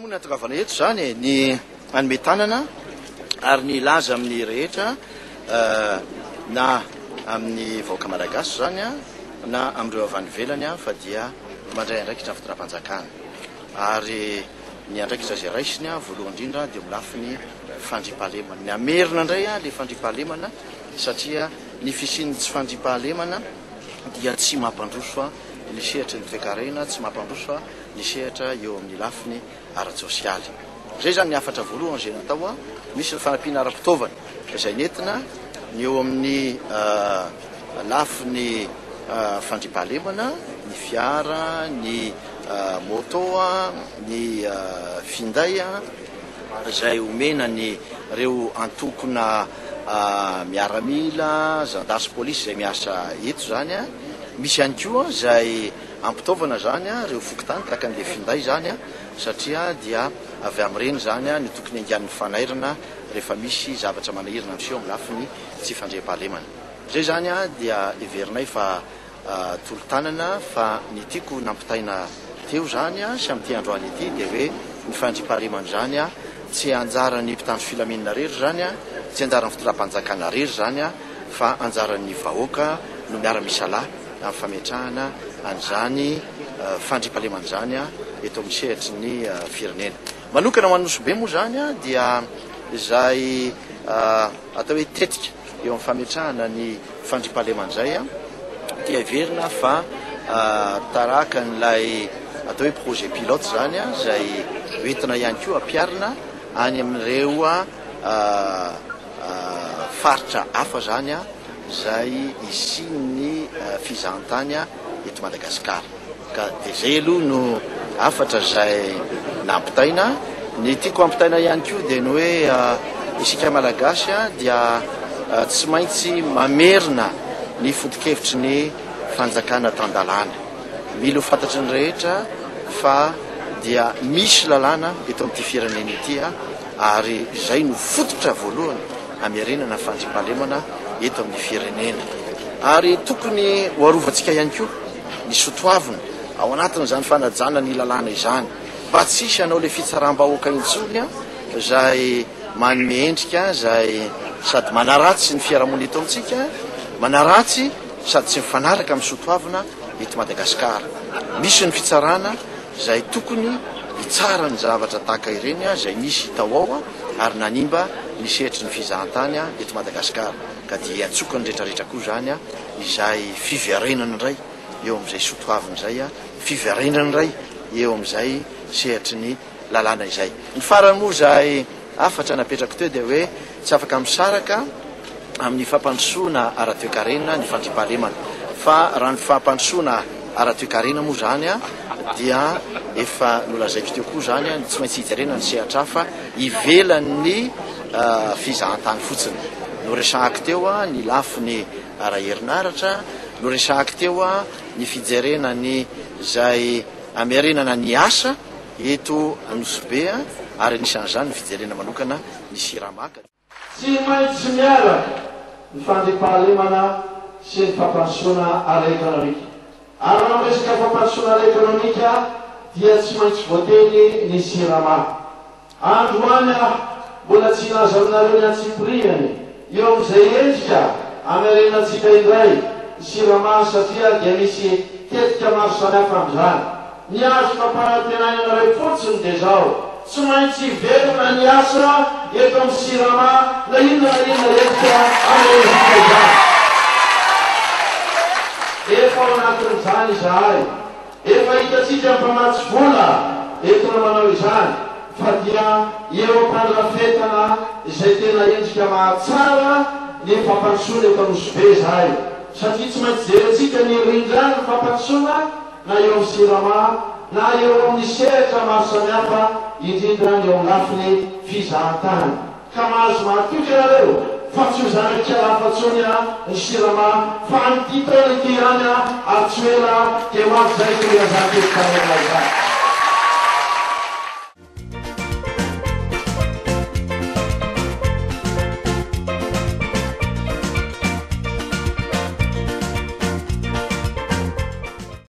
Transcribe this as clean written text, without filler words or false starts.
moa ny hahatongavana eto izany e, ny hanome tanana ary ny hilaza amin'ny rehetra na amin'ny vahoaka malagasy izany na amin'ireo avy any ivelany fa dia mandray andraikitra ny fitondram-panjakana ary ny andraikitra izay raisiny voalohany indrindra dia amin'ny lafiny fandriampahalemana. Ny hamerina indray ilay fandriampahalemana satria ny fisian'ny tsy fandriampahalemana dia tsy mampandroso ny sehatry ny toekarena, tsy mampandroso ny sehatra eo amin'ny lafiny ara-tsosialy. Izay izany ny hafatra voalohany izay natao. Misy ny fanampiana ara-pitaovana izay nentina, ny eo amin'ny lafiny fandriampahalemana, ny fiara, ny moto, ny finday izay omena ny ireo antokona miaramila, zandary sy polisy izay miasa eto izany. Misy ihany koa izay ampitaovana izany ireo fokontany tahaka an'ilay finday izany satria dia avy amin'ireny izany no tokony haingan'ny fanairana rehefa misy zavatra manahirana miseho amin'ny lafiny tsy fandriampahalemana. Izay izany dia heverinay fa tolo-tanana fa ny tiako nampitaina teo izany sy amin'ity androany ity dia hoe ny fandriampahalemana izany tsy anjaran'ny mpitandro filaminana irery izany, tsy anjaran'ny fitondram-panjakana irery izany fa anjaran'ny vahoaka no miara-misalahy amin'ny fametrahana an'izany fandriampahalemana izany eto amin'ny sehatry ny firenena. Manokana ho an'i Nosy Be moa izany dia izay atao hoe tetika eo amin'ny fametrahana ny fandriampahalemana izay dia heverina fa taraka an'ilay atao hoe projet pilote izany izay hoentina ihany koa ampiharina any amin'ireo faritra hafa izany izay hisian'ny fizahantany eto Madagasikara. Ka dia izay aloha no hafatra izay nampitaina. Ny tiako hampitaina ihany koa dia ny hoe isika Malagasy dia tsy maintsy mamerina ny foto-kevitry ny fanjakana tan-dalàna. Mila ho fantatry ny rehetra fa dia misy lalàna eto amin'ity firenena ity ary izay no fototra voalohany hamerenana ny fandriampahalemana eto amin'ny firenena. Ary tokony ho arovantsika ihany koa ny sotoavina ao anatin'izany fanajana ny lalàna izany mba tsy hisy hanao ilay fitsaram-bahoaka intsony izay manome endrika izay sady manaratsy ny fiarahamonina eto amintsika, manaratsy sady tsy mifanaraka amin'ny sotoavina eto Madagasikara. Misy ny fitsarana izay tokony hitsara ny zavatra tahaka ireny izay nisy tao ao ary nanimba ny sehatry ny fizahantany eto Madagasikara ka dia iantsoako ny rehetrarehetra koa izany izay fiverenana indray eo amin'izay sotoavina izay, fiverenana indray eo amin'izay sehatry ny lalàna izay. Ny farany moa izay hafatra napetrako teo dia hoe tsy afaka misaraka amin'ny fampandrosoana ara-toekarena ny fandriampahalemana fa raha ny fampandrosoana ara-toekarena moa izany dia efa nolazaiko teo koa izany ny tsy maintsy hijerena ny sehatra hafa ivelan'ny fizahantany fotsiny. Noresahako teo ny lafiny ara-herinaratra, noresahako teo ny fijerena ny izay hamerenana ny asa eto Anosibe ary anisan'izany ny fijerena manokana ny Sirama. Tsy maintsy miaraka ny fandriampahalemana sy ny fampandrosoana ara-ekonomika. Ary raha miresaka fampandrosoana ara-ekonomika dia tsy maintsy voateny ny Sirama. Androany aho mbola tsy hilaza aminareo ny antsipirihany eo amin'izay endrika hamerenantsika indray ny Sirama satria dia misy tetika maro samihafa amin'izany. Ny azoko ampanantenaina anareo fotsiny dia izao, tsy maintsy hiverina ny asa eto amin'ny Sirama na inona na inona endrika hamerenantsika izany. Efa ao anatin'izany izahay. Efa hitantsika ny mpamatsy vola entina manao izany fa dia eo am-pandrafetana izay tena endrika mahatsara ny fampandrosoana eto Anosibe izahay satria tsy maintsy jerentsika ny rindran'ny fampandrosoana na eo amin'ny Sirama na eo amin'ny sehatra maro samihafa indrindra ny eo amin'ny lafiny fizahantany. Ka mahazo mahatoky ianareo fa tsy ho zanak'Ikalafa intsony ny Sirama fa amin'ity taona ity ihany ary tsy ho ela dia ho avy izay hitorian'izany teti-karena izany.